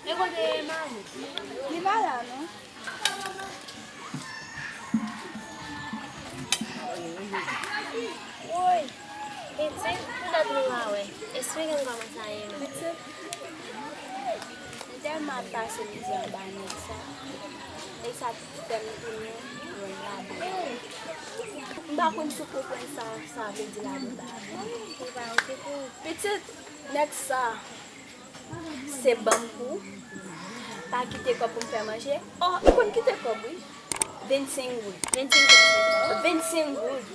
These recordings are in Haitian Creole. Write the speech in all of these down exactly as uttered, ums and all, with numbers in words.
E kote Mari? Li pa la, non. Woy, pitit, poutèt nou pa wè. Esplike m kòman sa ye menm. Pitit, m tèlman ap pase mizè anba nèg sa. Nèg sa fè m tounen yon ladan. M pa konn si w konprann sa, sa vle di ladan ba. Pitit, nèg sa. Se ban m kou. Pa kite kòb pou m fè manje. Oh, ou konn kite kòb, wi. Vennsenk goud. Vennsenk goud. Vennsenk goud.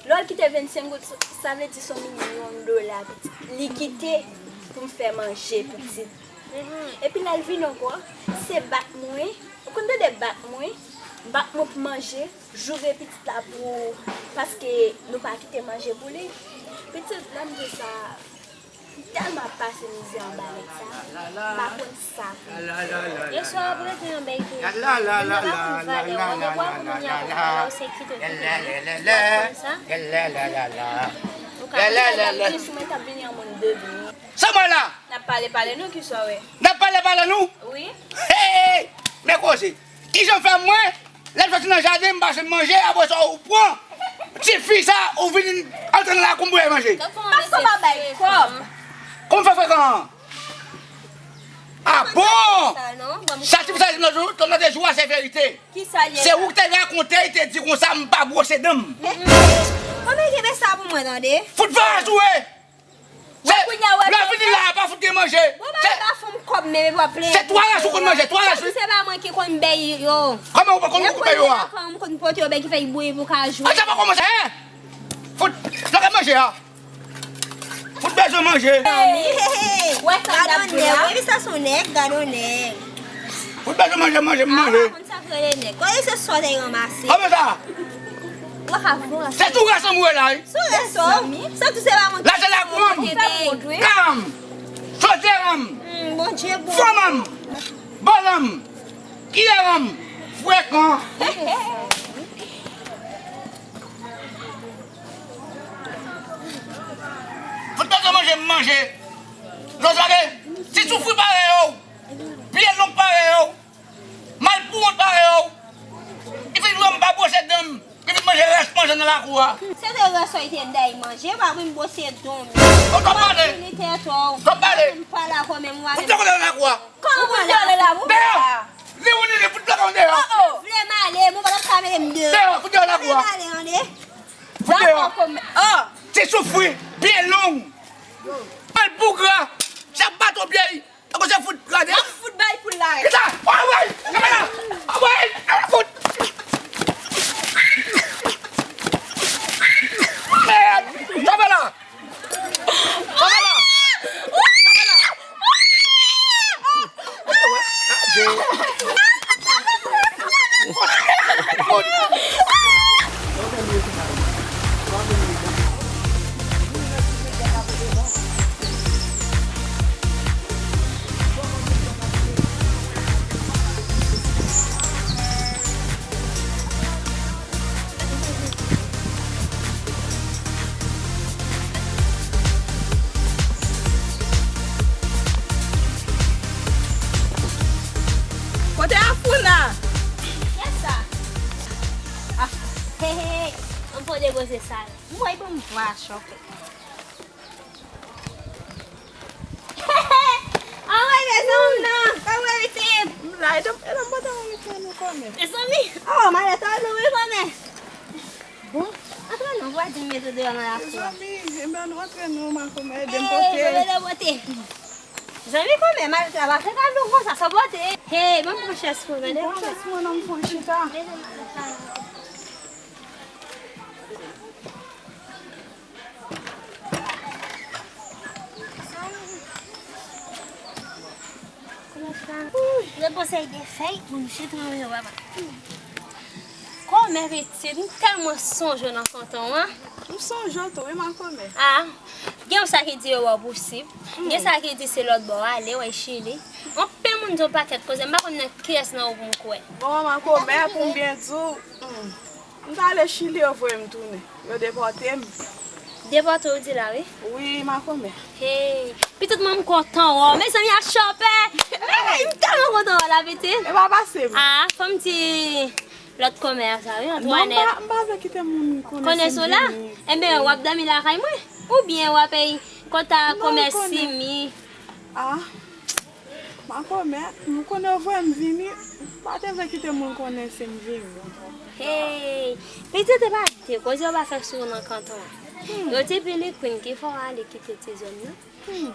Lè w kite vennsenk goud, sa vle di se yon milyon dola, pitit. Li kite pou m fè manje, pitit. Epi lè l vini ankò, se bat mwen. Ou konn tande bat mwen? Bat mwen pou manje. Joure pitit la pou, paske nou pa kite manje pou li. Pitit, lè m di w sa, m tèlman ap pase mizè anba nèg sa, m pa konn sa pou m fè. E sa w ap rete yon bèy tou. Moun yo pa konn valè w, an debwa kounye a pou valè w se kite tout moun. Ou konn sa? Ou ka vin la, l ap vin sou mwen, t ap vini an moun de vini. Sa mwen la? N ap pale, pale, non, ki sa w wè? N ap pale, pale, nou? Wi. Hey! Men koze. Kijan w fè mwen? Lè m soti nan jaden, m pase m manje, apre sa ou pran tifi sa, ou vin antre nan lakou m pou al manje. Paske w pa bay kòb. Kòman w fè frekan an? Ah bon? Sa tifi sa, lòt jou, lòt jou a, se verite. Se ou ki te rakonte, te di konsa, m pa bwose dan m. Kòman kenbe sa pou mwen, tande? Fout vag ou ye! Bon, kounye a, w ap vini la, pa fout gen manje. Bon, bagay pa fè m kòb menm, epi w ap plenyen. Se twa rès ou konn manje, twa rès, wi. Se pa mwen ki konn bay yo. Kòman ou konn bay yo a? Mwen konn pote yo bay ki fè bouyi pou ka jwe. Ah, sa pa kòmanse, hein? Fout, lòt manje a. Fout bezwen manje. Wè sa, gad on nèg, wi, sa se on nèg, gad on nèg. Fout bezwen manje, manje, manje. Sa k rele nèg? Kòman se sòtèy ranmase? Kòman sa? Ou pa ka fè yon se tou rès an mwen la, wi. Sou rès an? Sa tou se pa mwen ki fè m. Karanm. Sòtèy ranm. Bondye bon. Fanm an m. Bòl an m. Kiyè an m. Frekan. Fout bezwen manje, m manje. Lòt lage, ti soufri parèy ou. Pye long parèy ou. Malpouwont parèy ou. Li fin jwe m pa bwose dan m. Li fin manje rès manje nan lakou a. Se te rès ou te dèy manje, pa mwen m bwose dan m. Ou twò pale. Fini tèt ou. Twò pale. M pa la kò menm, ou pa menm. Fout dèyò nan lakou a. Kòman pou dèyò nan lakou? Dèyò. Ni ou ni li, fout dèyò nan lakou a. Ou vle m ale, mwen pa t ap ka mete m deyò. Dèyò, fout dèyò nan lakou a. Ou vle m ale, tande? Fout dèyò. Ti soufri, pye long. Malpougra, chak baton pye. Tankou se fout gade. Ap fout bay poul la. Kisa? Anvoy! Kamera! Anvoy! Anvoy fout! Mèd! Kamera! Kamera! Kamera! Fout! Kote Afou la? Kiyès sa? Ah, hey, hey, hey. Ann pote gwo se sal. Mwen, bon, m vwa chòke. Anmwey, mezanmi, non. Kòman w ye, pitit? M la, e dam, e dam, bò ta w, mezanmi, kòmè. Mezanmi. Oh, malèt an lou, wi, kòmè. Bon, antre non, vwa di m mete w deyò nan lakou a. Mezanmi, e ben, nou antre non, makomè, ede m pote. Ede m pote. Zanmi kòmè, malgre pa fè kado konsa, sa pote. Hey, ban m pran chèz pou mwen. Bon chèz pou mwen, non, m pran chita. Repoze de fèy pou m chita nan yo, papa. Kòmè pitit, m tèlman sonje w nan kanton an. M sonje w tou, wi, makomè. Ah, gen sa ki di yo wè w posib. Gen sa ki di se lòt bò w ale, w al Chili. Anpil moun di yon pakèt koze, m pa konn nan kiyès nan yo pou m kwè. Bon, makomè, pou m byen di w, hmm, m t ale Chili, yo voye m tounen. Yo depòte m. Depòte w di la, wi? Wi, makomè. Hey, pitit mwen, m kontan wè w. Mezanmi, a chòpè! Hey, m tèlman kontan wè w la, pitit. E pa pase m. Ah, fò m di lòt kòmè a sa, wi, Antwanèt. Non, m pa, m pa vle kite moun konnen si m vini. Konnen sou la? Enben, w ap dòmi lakay mwen? Oubyen w ap, ey, konta kòmè Simi? Ah, makomè, m konnen w voye m vini, m pa te vle kite moun konnen si m vini. Hey, pitit, e pa de koze yo pa fè sou nan kanton an. Yo di Pili Queen ki fè w ale kite ti zòn nan.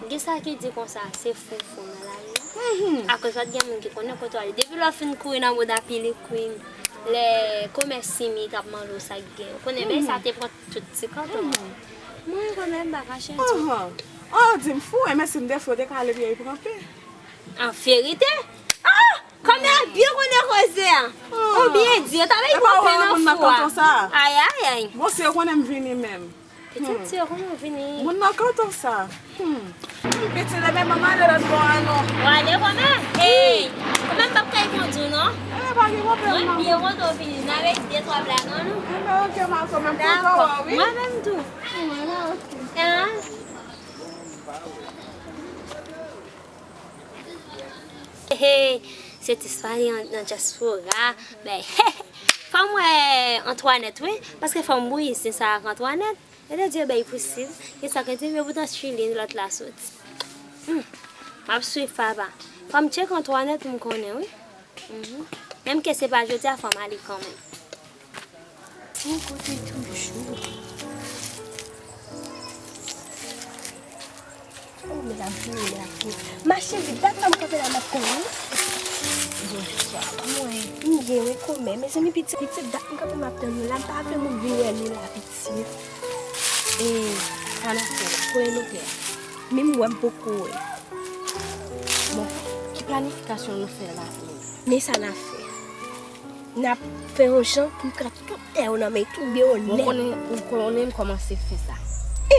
Gen sa ki di konsa, se fou fou nan lari a. Akoz pa t gen moun ki konnen kote w ale. Depi lè w fin kouri nan bouda Pili Queen, lè kòmè Simi t ap mande w sa k gen. Ou konnen, men sa te pran tout ti kanton an. Mwen, kòmè, m pa kache antou. Oh, di m fou, enben si m te fou, te ka ale pye y pranpe. An verite? Ah! Kòmè a byen konnen koze a. Ou byen di, yo ta vle pranpe nan fou a. Ay, ay, ay. Bon, si yo konnen m vini menm. Pitit, si yo konnen w vini. Moun nan kanton sa. Hmm. Pitit, enben ban m ale lòt bò a non. W ale kòmè? Hey! Kòmè m p ap kay kondui w non. E, pa gen pwoblèm non. Mwen byen kontan w vini. N a rele de twa blag an nou. Enben, oke, makomè, m kontan wè w, wi. Mwen menm tou. Hmm, enben, oke. Ah. Hey, se ti sware an, nan dyaspora. Men, fò m wè Antwanèt, wi. Paske fò m bouyi se sa ak Antwanèt. E te di yo bay posib. Gen sa k di, men poutan Chili lòt la soti. Hmm. M ap swiv papa. Fò m tcheke Antwanèt pou m konnen, wi. Mhm. Menm ke se pa jodi a, fò m ale kanmenm. Yon kote toujou. Oh, men l ap vini, l ap vini. Mache vit, dat la m kanpe la, m ap tann ou. Bonswa, kòman w ye? M byen, wi, kòmè. Mezanmi, pitit, pitit, dat m kanpe, m ap tann ou la. M pa vle moun vin wè nou la, pitit. E, sa n ap fè la, kote nou fè a? Menm wè m poko wè. Bon, ki planifikasyon nou fè la pou nou? Men sa n ap fè. N ap fè yon jan pou n pran tout tè yo nan men tout byen yo nèt. Ou konnen, ou konnen m kòmanse fè sa.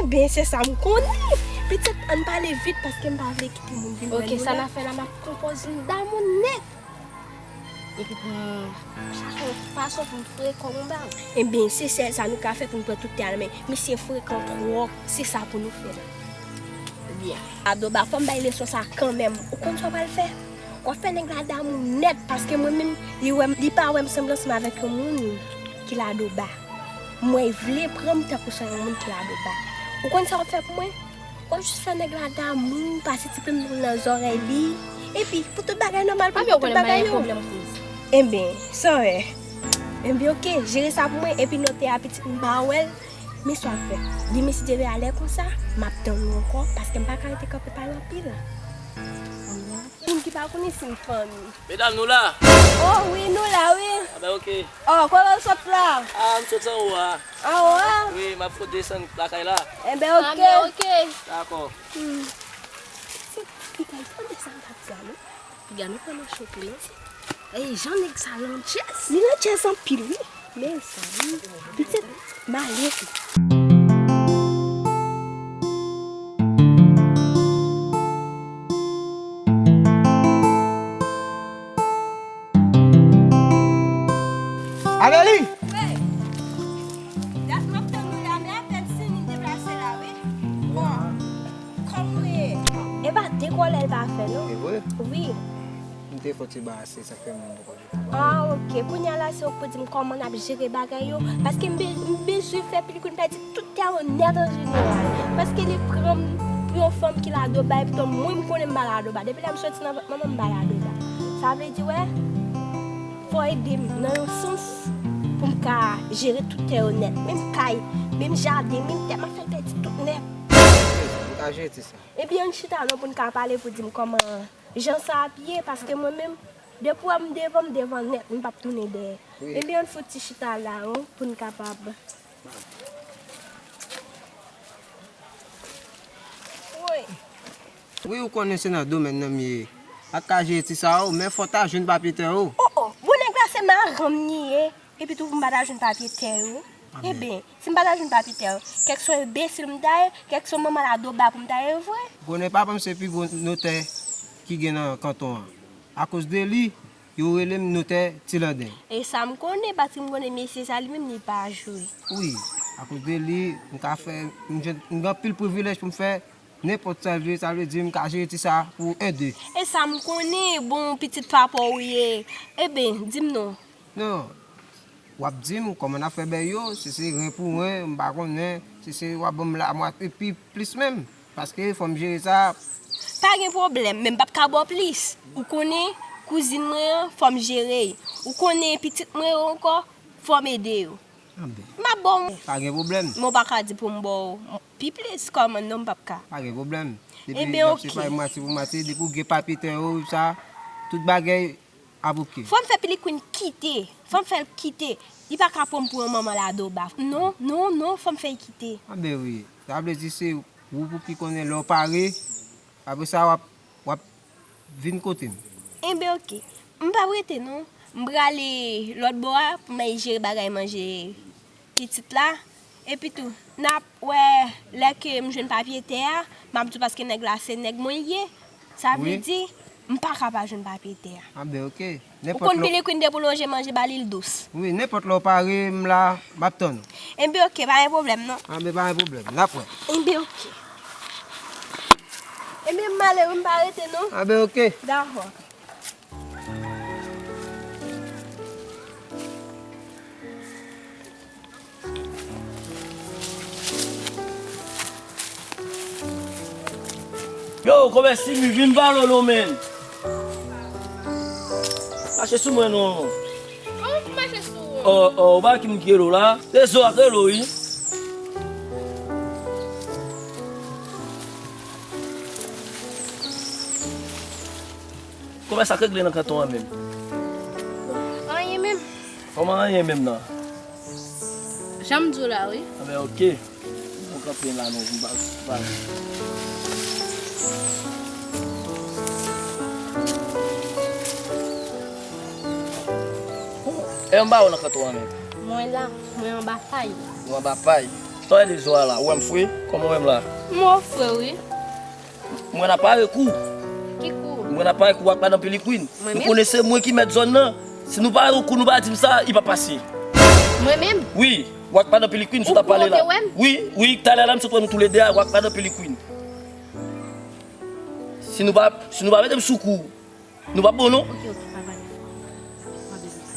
Enben, se sa m konnen. Pitit, ann pale vit paske m pa vle kite moun vin wè nou la. Oke, sa n ap fè la, m ap konpoze yon damou nèt. Epi pou m chache yon fason pou m frekan yon bal. Enben, se sèl sa nou ka fè pou n pran tout tè a nan men. Misye frekan twòp, se sa pou nou fè la. Byen. Adoba, fò m bay leson sa kanmenm. Ou konn sa w pral fè? W ap fè nèg la damou nèt, paske mwen menm, li wè m, li pa wè m sanble ansanm avèk yon moun ki ladoba. Mwen vle pran m tankou se yon moun ki ladoba. Ou konn sa w ap fè pou mwen? W ap jis fè nèg la damou, pase ti plim nan zòrèy li. Epi, pou tout bagay nòmal, pou tout bagay yo. Enben, sa w wè. Enben, oke, jere sa pou mwen, epi nòt a pitit m pa wè l. Men sa w ap fè. Demen si Dye vle alè konsa, m ap tann ou ankò, paske m pa ka rete kanpe pale anpil. Moun ki pa konnen si m fanmi. Medam, nou la? Oh wi, nou la, wi. Ah ben, oke. Oh, kote w sot la? Ah, m sot anwo a. Anwo a? Wi, m ap fout desann lakay la. Enben, oke. Ah, ben, oke. Dakò. Hmm. Se piga l tande sa m t ap di a, non? Piga nou pran nan choke, non? Ey, jan nèg sa landjès. Li landjès anpil, wi. Mezanmi, pitit, m ale tou. Ameli! Wi. Dat m ap tann ou la, men apèn Sini deplase la, wi. Bon, kòman w ye? E pa de kòlè l pa fè, non? E vre? Wi. M te fè ti bagay, se sa k fè m poko vin. Ah, oke. Kounye a la, se ou k pou di m kòman n ap jere bagay yo. Paske m be-, m bezwen fè Pili Queen pèdi tout tè yo nèt an jeneral. Paske li pran m pou yon fanm ki ladoba, epi tou mwen m konnen m pa ladoba. Depi lè m soti nan vant manman m, m pa ladoba. Sa vle di, wè, fò w ede m nan yon sans pou m ka jere tout tè yo nèt. Menm kay, menm jaden, menm tè, m ap fè l pèdi tout nèt. Ka jere ti sa. Ebyen, ann chita non pou n ka pale pou di m kòman jan sa ap ye, paske mwen menm, depi w wè m devan, m devan nèt, m p ap tounen dèyè. Wi. Ebyen, ann fout ti chita la, wi, pou n kapab. Wi. Wi, ou konnen se nan domèn nan m ye. Pa t ka jere ti sa, o, men fò w ta jwenn papye tè, o. O, o, bon, nèg la se maranm li ye. Epi tou, pou m pa ta jwenn papye tè yo. Ebyen, si m pa ta jwenn papye tè yo, kèk se yon enbesil m ta ye, kèk se yon manman ladoba pou m ta ye vre. Gwo nèg pa panse pi gwo notè ki gen nan kanton an. Akoz de li, yo rele m notè Ti Landeng. E sa m konnen, paske m konnen mesye sa li menm li pa jwe. Wi, akoz de li, m ka fè, m jwenn, m gen anpil privilèj pou m fè nenpòt sa l vle, sa vle di m ka jere ti sa pou en, de. E sa m konnen, bon, pitit papa w ye. Ebyen, di m non. Non, w ap di m kòman n ap fè bèy yo, si se ren pou ren, m pa konnen, si se w ap ban m lamwatye epi plis menm, paske fò m jere sa. Pa gen pwoblèm, men m p ap ka ba w plis. Ou konnen, kouzin mwen an, fò m jere l. Ou konnen, pitit mwen yo ankò, fò m ede yo. Anben. M ap ba w. Pa gen pwoblèm. Men w pa ka di pou m ba w pi plis kòmann non, m p ap ka. Pa gen pwoblèm. Depi n ap separe mwatye pou mwatye, depi w gen papye tè yo, sa, tout bagay ap oke. Fò m fè Pilikwin kite. Fò m fè l kite. Li pa ka pran m pou yon manman ladoba. Non, non, non, fò m fè l kite. Anben wi. Sa vle di se ou pou ki konnen lè w pare. Apre sa, w ap, w ap vin kote m. Enben, oke. M p ap rete, non. M prale lòt bò a pou m al jere bagay manje pitit la. Epi tou, n ap wè lè ke m jwenn papye tè a, m ap di w paske nèg la se nèg mwen l ye. Sa vle di, m pa ka pa jwenn papye tè a. Anben, oke. Ou konn Pilikwin depi w lonje manje ba li, l dous. Wi, nenpòt lè w pare, m la, m ap tann ou. Enben, oke, pa gen pwoblèm, non. Anben, pa gen pwoblèm. N ap wè. Enben, oke. Enben, m ale, wi, m pa rete, non. Anben, oke. Dakò. Yo, konbè Simi, vin pale w non, menn. Mache sou mwen non. Kòman pou mache sou ou? O, o, ou pa ki moun ki rele w la? Se zo a k rele w, wi. Konbè sa k regle nan kanton an menm? Anyen menm. Kòman anyen menm nan? Jan m di w la, wi. Anben, oke. Bon, kanpe la non, m pa, pa. E anba ou nan kanton an menm? Mwen la, mwen anba pay. Ou anba pay? Sa w rele zo a la? Ou wè m fre? Kòman w wè m la? M wè w fre, wi. Mwen ap pare kou. Ki kou? Mwen ap pare kou ak madanm Pilikwin. Mwen menm? Ou konnen se mwen ki mèt zòn nan. Si nou pare kou, nou pa di m sa, li p ap pase. Mwen menm? Wi, ou ak madanm Pilikwin, sot ap pale la. Ou kou, ou te wè m? Wi, wi, talè la, m sot wè nou toulède a, ou ak madanm Pilikwin. Si nou pa, si nou pa mete m sou kou, nou p ap bon, non. Oke, oke, pa pale. Pa bezwen fè.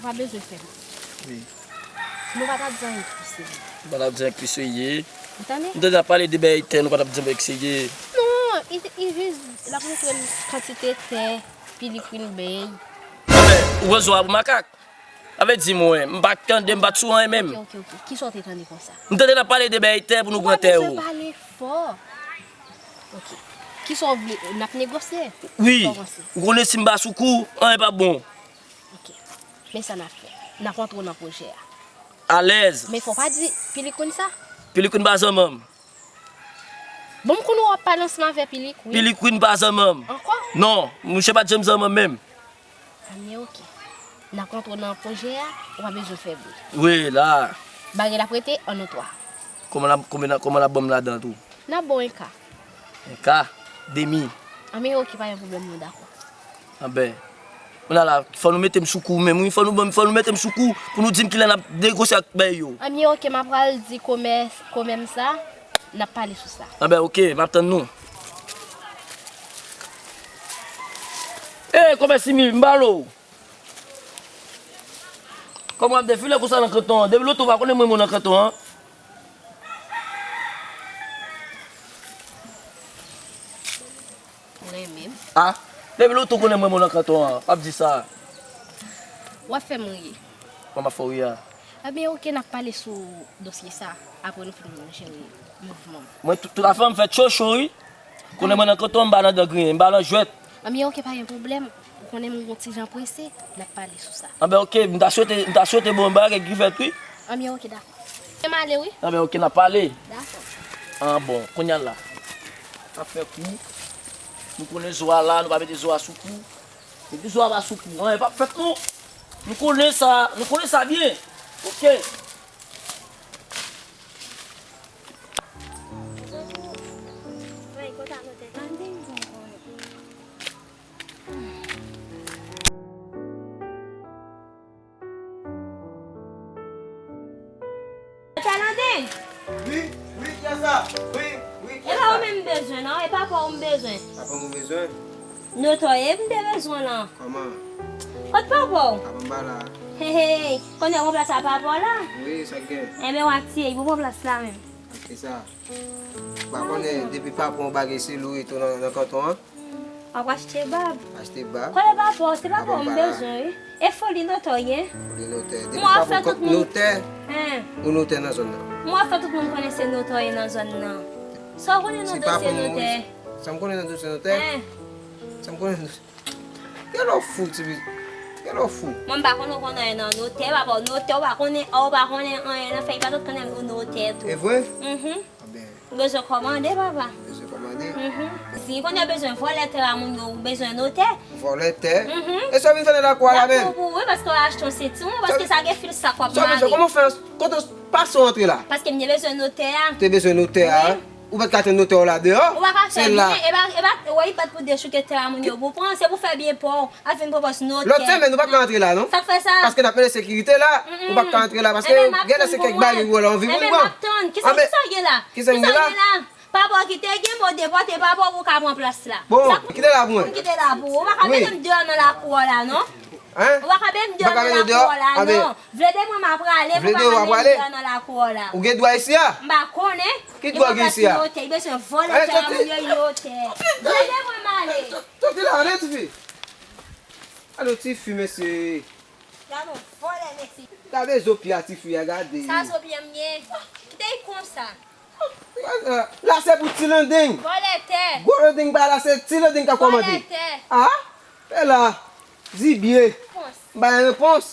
Pa bezwen fè m. Wi. Nou pa t ap di anyen ki serye. Nou pa t ap di anyen ki serye. Ou tande? M tande n ap pale de bèy tè, nou pa t ap di anyen ki serye. Non, li, li jis, l ap montre m kantite tè, Pilikwin bèy. Anben, ou pran zo a pou makak? Sa vle di mwen, m pa t tande, m pa t sou anyen menm. Oke, oke, oke. Kisa w te tande konsa? M tande n ap pale de bèy tè pou nou pran tè yo. Ou pa bezwen pale fò. Oke. Kisa w vle? N ap negosye? Wi. Kisa w panse? Ou konnen si m pa sou kou, anyen p ap bon. Oke. Men sa n ap fè. N ap antre w nan pwojè a. Alèz. Men fò w pa di Pilikwin sa. Pilikwin pa zanmanm. Bon, m konnen w ap pale ansanm avè Pilikwin. Pilikwin pa zanmanm. Ankò? Non, misye pa t janm zanmanm menm. Anben, oke. N ap antre w nan pwojè a, ou pa bezwen fè bri. Wi, la. Bagay la ap rete an nou twa. Kòman l ap, kòman l ap, kòman l ap ban m ladan tou? N ap ba w en ka. En ka? Demi? Anben, oke, pa gen pwoblèm, nou dakò. Anben, kounye a la, fò nou mete m sou kou menm, wi, fò nou ban m, fò nou mete m sou kou pou nou di m kilè n ap negosye ak bèy yo. Anben, oke, m ap pral di komè, komè m sa, n ap pale sou sa. Anben, oke, m ap tann nou. Ey, komè Simi, m pale w. Kòman w ap defile konsa nan kanton an? Depi lontan w pa konnen mwen menm nan kanton an. Renmen m. A, depi lontan w konnen mwen menm nan kanton an, w ap di sa. W ap fè m ri. Kòman m ap fè w ri a? Ebyen, oke, n ap pale sou dosye sa apre nou fin jere mouvman. Mwen, tout, tout afè m fèt cho cho, wi. Konnen mwen nan kanton, m pa nan dan griyen, m pa nan jwèt. Ebyen, oke, pa gen pwoblèm. Ou konnen m gon ti jan prese, n ap pale sou sa. Ebyen, oke, m ta swete, m ta swete bon bagay ki fèt, wi. Ebyen, oke, dakò. Se m ale, wi. Ebyen, oke, n ap pale. Dakò. An bon, kounye a la. N ap fè kou. Nou konnen zo a la, nou pa mete zo a sou kou. Depi zo a pa sou kou, anyen p ap fèt non. Nou konnen sa, nou konnen sa byen. Oke. Tè Landeng! Wi, wi, kiyès sa? Wi, wi, kiyès sa? E pa ou menm m bezwen, non? E papa w m bezwen. Papa m ou bezwen? Notè w ye m te bezwen lan. Kòman? Kot papa w? Papa m pa la. Hey, hey, konnen w ranplase a papa w la? Wi, sa k gen? Enben, w ap tiye pou pran plas la menm. Kisa? Ou pa konnen depi papa w bagay se lou eto nan, nan kanton an? W ap achte bab. Achte bab? Konnen papa w, se papa w m bezwen, wi. E foli notè w ye? Foli notè. Depi papa w notè, ou notè nan zòn nan. Mwen ap fè tout moun konnen se notè w ye nan zòn nan. Sa w konnen nan dosye notè? Sa m konnen nan dosye notè? Sa m konnen nan dosye Genlè w fou, ti pitit. Genlè w fou. Mwen m pa konnen w konnen anyen nan notè, papa w notè, w pa konnen, ou pa konnen anyen nan fèy, pa tout konnen ou notè tou. E vre? Mhm. Anben. Ou bezwen kòmande, papa. Bezwen kòmande? Mhm. Si konnen w bezwen vòlè tè a moun yo, ou bezwen notè. Vòlè tè? Mhm. E sa w vin fè nan lakou a la menm? Lakou pou ou, wi, paske w achte yon sentiwon, paske sa gen fil sak w ap mare. Sa w bezwen, kòman w fè, kote w pase w antre la? Paske m te bezwen notè a. Te bezwen notè a? Wi. Ou pa t ka tann notè w la deyò? Ou pa ka fè byen, e pa, e pa, wè, li bat pou dechouke tè a moun yo pou pran, se pou fè byen pa w, al vin pwopòz notè. Lòt semèn, ou pa t ka antre la, non? Sa k fè sa? Paske n ap mete sekirite la, ou pa t ka antre la, paske genlè se kèk bagay ou wè la, anvi pou pran. Enben, m ap tann. Kisa, kisa w gen la? Kisa m gen la? Papa w ki te gen, bon, depòte papa w pou w ka pran plas la. Bon, kite la pou mwen. Kite la pou ou. Ou pa ka mete m deyò nan lakou w la, non. Hein? Ou pa ka mete m deyò nan lakou w la, non. Vle de mwen m ap prale, pou pa ka mete m deyò nan lakou w la. Ou gen dwa isi a? M pa konnen. Ki dwa gen isi a? Li bezwen vòlè tè a moun yo, li notè. Vle de mwen m ale. Soti la, ale tifi. Ale tifi, mesye. Gade yon vòlè, mesye. Gade zo pye a tifi a, gade. Sa zo pye m ye? Kite l konsa. La se pou Ti Landeng. Vòlè tè. Gwo Landeng pa la, se Ti Landeng k ap kòmande. Vòlè tè. Ah? E la, dibye. M bay repons.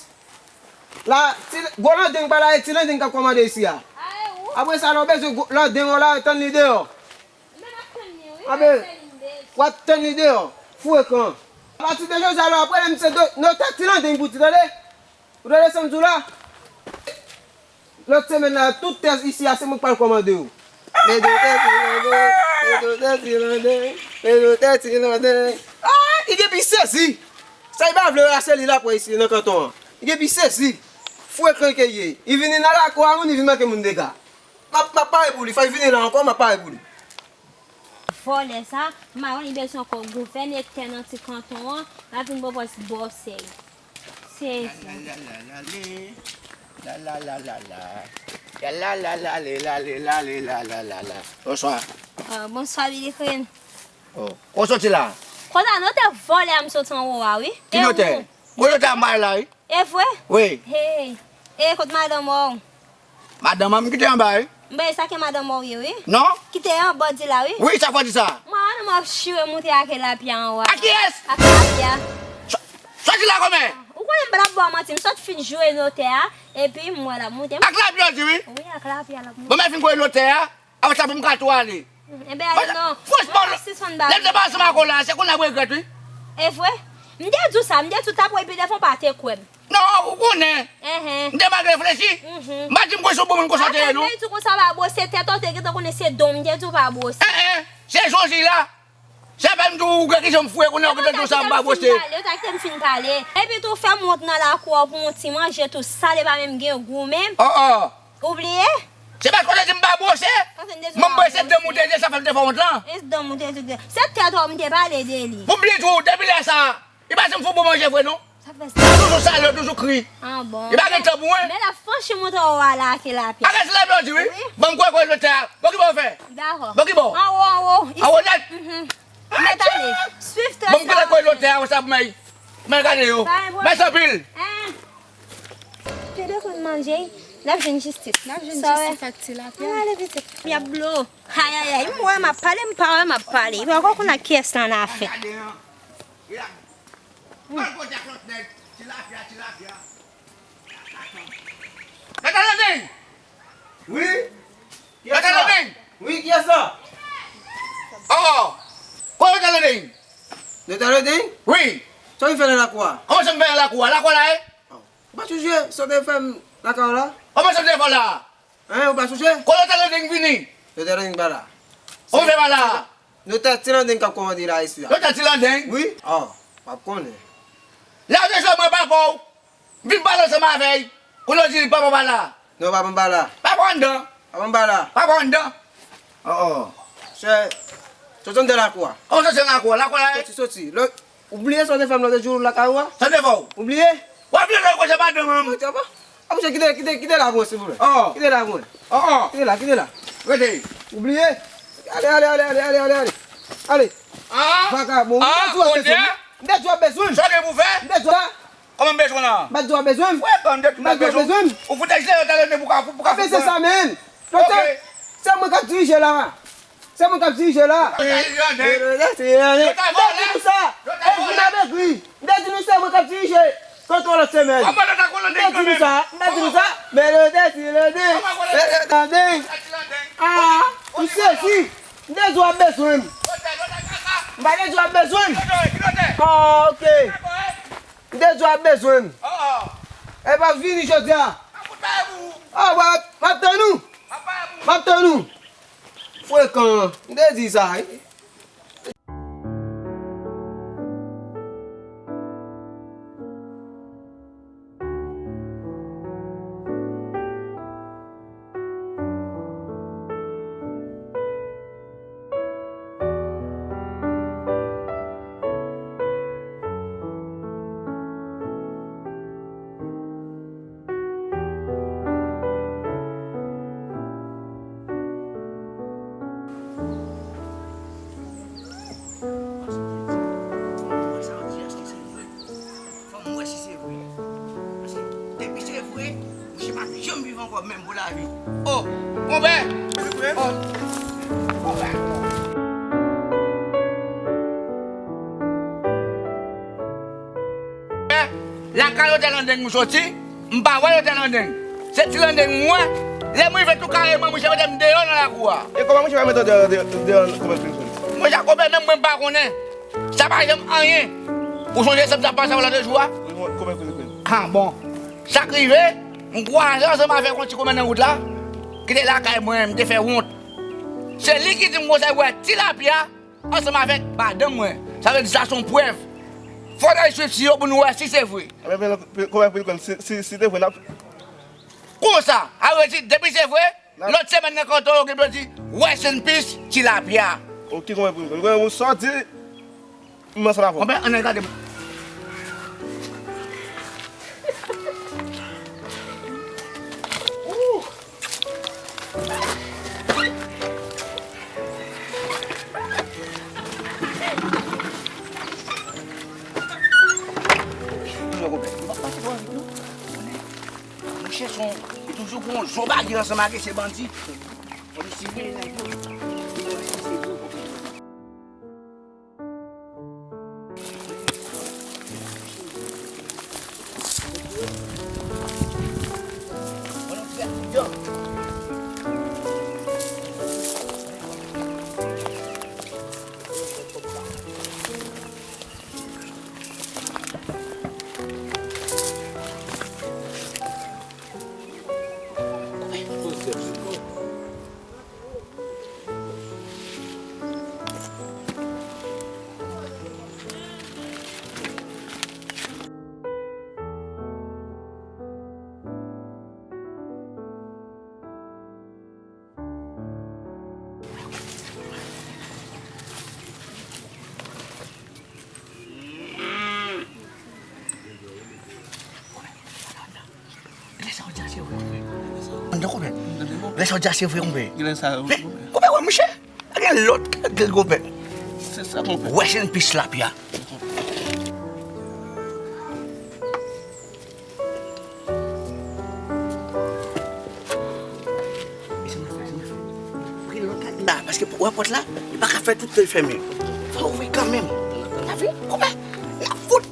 La, Ti, Gwo Landeng pa la, e Ti Landeng k ap kòmande isi a. Apre sa, lè w bezwen Gwo Landeng w la, tann li deyò. Anben, w ap tann li deyò. Fou ekran. Apati de jodi a la, w ap rele misye notè Ti Landeng pou di, tande? Ou tande sa m di w la? Lòt semèn la, tout tè isi a, se mwen k pral kòmande yo. Men notè Ti Landeng, men notè Ti Landeng, men notè Ti Landeng. Ah, li gen pi sezi. Sa li pa vle a, se li l ap wè isi nan kanton an. Li gen pi sezi. Fou ekran ke li ye. Li vini nan lakou a moun, li vin manke moun dega. M ap, m ap pare pou li, fò l vini la ankò, m ap pare pou li. Vòlè sa, m pa wè li bezwen ankò gouvène tè nan ti kanton an, l ap vin pwopòz bòsè. Sezi. Bonswa. Ah, bonswa, Billy Queen. Oh, kote w soti la? Konsa, notè vòlè a m soti anwo a, wi. Ki notè? Kote w ta bay la, wi? E vre? Wi. Hey. E kot madanm ou? Madanm an, m kite anba, wi. M pa sa ke madanm ou ye, wi. Non? Kite anba di la, wi. Wi, sa fò di sa. Mwen, madanm ou ap chire moute ak lapya anwo a. A kiyès? Ak lapya. Sò-, sòti la kòmè? Ou konnen m pa t ap ba w manti, m sot fin joure notè a, epi m wè l ap moute. Ak lapya w di, wi? Wi, ak lapya l ap moute. Bon, mwen fin kouri notè a. Apre sa pou m ka tou ale. Enben, ale non. Franchman, lè m te pale ansanm ak ou la, se kounye a m regrèt, wi. E vre? M te di w sa, m te di w t ap wè, epi devan w pa te kwè m. Non, ou konnen. M te mal reflechi. M pa di m kwè se yon bon moun konsa w te ye, non. Atè, m te di w konsa w pa bwose tèt ou, te gentan konnen se don m te di w pa bwose. Eh, eh, se Joji la. Se apèn m di w, ou gen kijan m fou, kounye a ou gentan di w sa m pa bwose. Yo ta kite m fin pale. Epi tou, fè m wont nan lakou a pou yon ti manje tou sale, pa menm gen gou menm. Oh, oh. Ou bliye? Se paske w te di m pa bwose. Mwen bwose dan m ou te di, sa fè m te fè wont lan. E dan m ou te di, se tèt ou m te pale de li. Pou m bliye tou, depi lè sa, li pa janm fè w bon manje vre non. Sa fè sa. Ou toujou sale, ou toujou kri. Ah bon. Li pa gen tan pou mwen. Men l ap franchi moute w a la ak lapya. Ak lapya w di wi. Wi. Bon, m kwè kwè lotè a. Bon, ki bò w fè? Dakò. Bon, ki bò? Anwo, anwo. Anwo nèt. Mhm. Mèt ale. Swiv trasasyon. Bon, m kwè kwè lotè a, sa pou mwen. Mwen gade yo. Mèsi anpil. Hein. Te de konn manje. N ap jwenn jistis. N ap jwenn jistis ak Tilapia. Ann ale pitit. Y ap blo. Ayayay, m wè m ap pale, m pa wè m ap pale. Poko konn ak kiyès lan nan afè. Doktè Landeng! Wi? Kiyès la? Doktè Landeng! Wi, kiyès la? Oh! Kote Doktè Landeng? Doktè Landeng? Wi. Sa w vin fè nan lakou a? Kòman sa m fè nan lakou a? Lakou a la, e? Ou pa sonje sa w te fè m lakay ou la? Kòman sa m te fè w la? Hein, ou pa sonje? Kote Doktè Landeng vini? Doktè Landeng pa la. Ou fè pa la? Doktè Ti Landeng k ap kòmande la isi a. Doktè Ti Landeng? Wi. Oh, w ap konnen. La w te jwe mwen papa w. M vin pale ansanm avè l. Kounye a w di li papa w pa la. Non, papa m pa la. Papa w anndan. Papa m pa la. Papa w anndan. Oh, oh. Chè, soti anndan lakou a. Kòman soti anndan lakou a? Lakou a la, e? Soti, soti. Lè, ou bliye sa w te fè m lòt jou lakay ou a? Sa m te fè w? Ou bliye? W ap vle lè koze madanm an. Ap monche, kite, kite, kite la pou mwen, silvouplè. Oh. Kite la pou mwen. Oh, oh. Kite la, kite la. Rete. Ou bliye? Ale, ale, ale. Ale. Ah. Vakabon. Ah, m te di w ap bezwen m. M te di w ap bezwen m. Sa w gen pou fè? M te di w la. Kòman m bezwen w la? M pa t di w ap bezwen m. Wè, ban m de tout bezwen w. Ou fout egziste yo talè pou ka pou ka. Apre se sa menm. Ok. Se mwen k ap dirije la. Se mwen k ap dirije la. Yo ta vòlè. M te di nou sa. Yo ta vòlè. E vin avèk li. M te di nou se mwen k ap dirije. Kontwòl lòt semèn. M te di nou sa. M te di nou sa. Men le desi le de. Ah, m sezi. M te di w ap bezwen m. M pa te di w ap bezwen m. Ah, ok. M te di w ap bezwen m. E pa vini jodi a. Ah, w ap, m ap tann ou. M ap tann ou. Frekan, m te di sa. Fò m wè si se vre. Paske depi se vre, misye p ap janm viv ankò menm pou lavi. Oh, konpè! Oh, konpè! Lakay Doktè Landeng m soti, m pa wè Doktè Landeng. Se Ti Landeng m wè. Lè m rive tou kareman, misye mete m deyò nan lakou a. E kòman misye va mete w deyò, deyò, deyò, kòman misye? Mwen, Jakobè, menm mwen m pa konnen. Sa pa janm anyen. Ou sonje sa m t ap pase avè w lòt jou a? Wi, mwen, kòman misye? Ah, bon. Sa k rive, m kwaze ansanm avèk yon ti kòmè nan wout la, ki te lakay mwen, m te fè wont. Se li ki di m konsa, wè, Tilapia ansanm avèk madanm mwen. Sa vle di sa se yon prèv. Fò n al swiv si yo pou nou wè si se vre. Ebyen, kòman pou l konn si, si, si te vre, n ap. Konsa, a vle di, depi se vre, lòt semèn nan kanton yo gen pou yo di, rest in peace, Tilapia. Ok, kòman pou l konn? Kòman pou sòti? M ansanm avè w. Konpè, ann al gade. Monchè, se yon, li toujou gen yon zo bagay ansanm ak se bandi. Fò nou siveye nèg yo. Lè sa w di a se vre, konpè. Lè sa w di a se vre, konpè. Konpè, wè, monchè. Gen lòt, gen lòt, konpè. Se sa, konpè. Rest in peace, Tilapia. Paske pou wè pòt la, li pa ka fè tout tan fèmen. Fò ouvri kanmenm. N ap vin, konpè. N ap fout.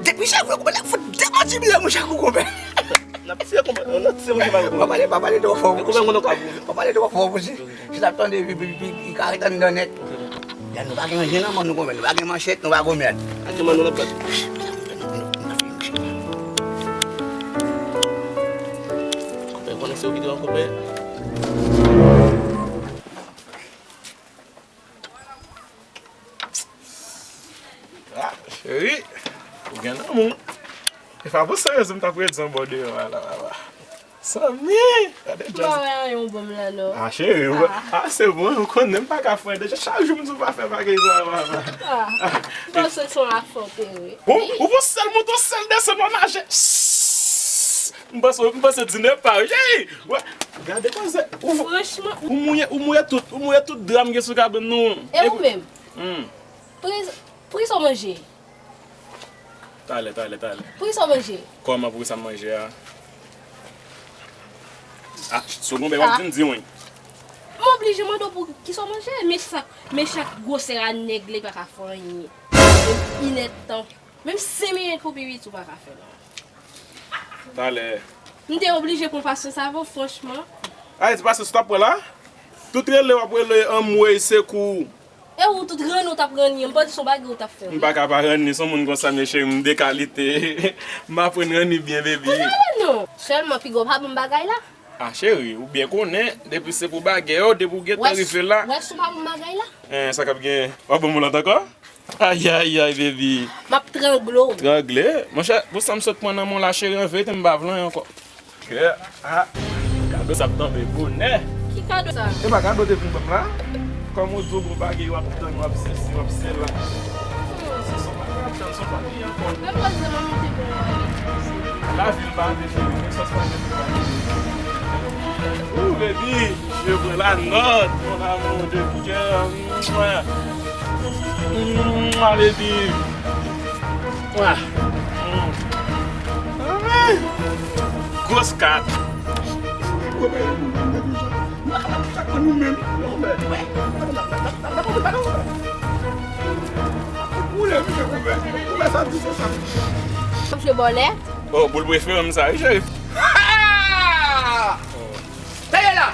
Depi se vre, konpè, n ap fout demantible, monchè, kou konpè. N ap tiye konpè, n ap tiye monchè pa konpè. Pa pale, pa pale twò fò. Konpè, konpè, konpè. Pa pale twò fò, monchè. Si l ap tande, pi, pi, pi, li ka ret anndan nèt. Ya, nou pa gen anyen nan men nou konpè, nou pa gen manchèt, nou pa gen mèt. Ak men nou nan plat. Konpè, konnen se ou ki te an konpè. Ah, cheri, ou gen lanmou. E pa pou serye, m t ap redi anbò deyò a la, papa. Zanmi! Gade djaz. M pa wè anyen ou ban m la, non. Ah, cheri, ou, ah, se bon, ou konnen m pa ka fè deja. Chak jou m di w pa fè bagay sa, papa. Ah, m panse se yon afè w te ri. Ou, ou pou sèl monte, sèl desann, w ap mache. M panse, m panse di ne pa, cheri! Wè, gade kòman se, ou, franchman, ou mouye, ou mouye tout, ou mouye tout dra m gen sou kabann nou. E ou menm? Hmm. Pri, pri sa w manje? Talè, talè, talè. Poukisa w manje? Kòman poukisa m manje a? Ah, si w gon bèy w ap di m, di wi. M oblije mande w poukisa w manje. Men sa, men chak gwosè a nèg li pa ka fè anyen. Menm inèdtan. Menm senk minit pou pi piti w pa ka fè non. Talè. M te oblije pran pasyans avè w, franchman. Ay, di pasyans ou t ap pran la? Tout rele w ap rele anmwey, sekou. E ou tout ranni w t ap ranni an, m panse se yon bagay ou t ap fè. M pa ka pa ranni, se yon moun konsa, men cheri, m de kalite. M aprann ranni byen, baby. Ou pa ranni non. Sèlman, piga w pa ban m bagay la. Ah, cheri, ou byen konnen, depi se pou bagay yo, depi w gentan rive la. Wè, si w pa ban m bagay la. Eh, sa k ap gen? W ap ban m yon lòt ankò? Ayayay, baby. M ap trangle w. Trangle? Monchè, pou sa m sot pran nan men w la, cheri, an verite, m pa vle anyen ankò. Kè, ah, kado sa ap tonbe bonè. Ki kado sa? E pa kado te vin ban m la. Kòm ou di w gon bagay w ap tann, w ap sesi, w ap sela. Se son bagay w ap tann, se yon bagay ankò. Menm panse manmi te gen yon bagay pou se. Lavi l pa vle cheri, men sòs pa vle pou bagay. Ooh, baby, je veux la note, mon amour de cœur. Mwa. Mwa, baby. Mwa. Gwo skat. Msye bòlèt. Oh, boul prefere m sa, wi, cheri. Tande la!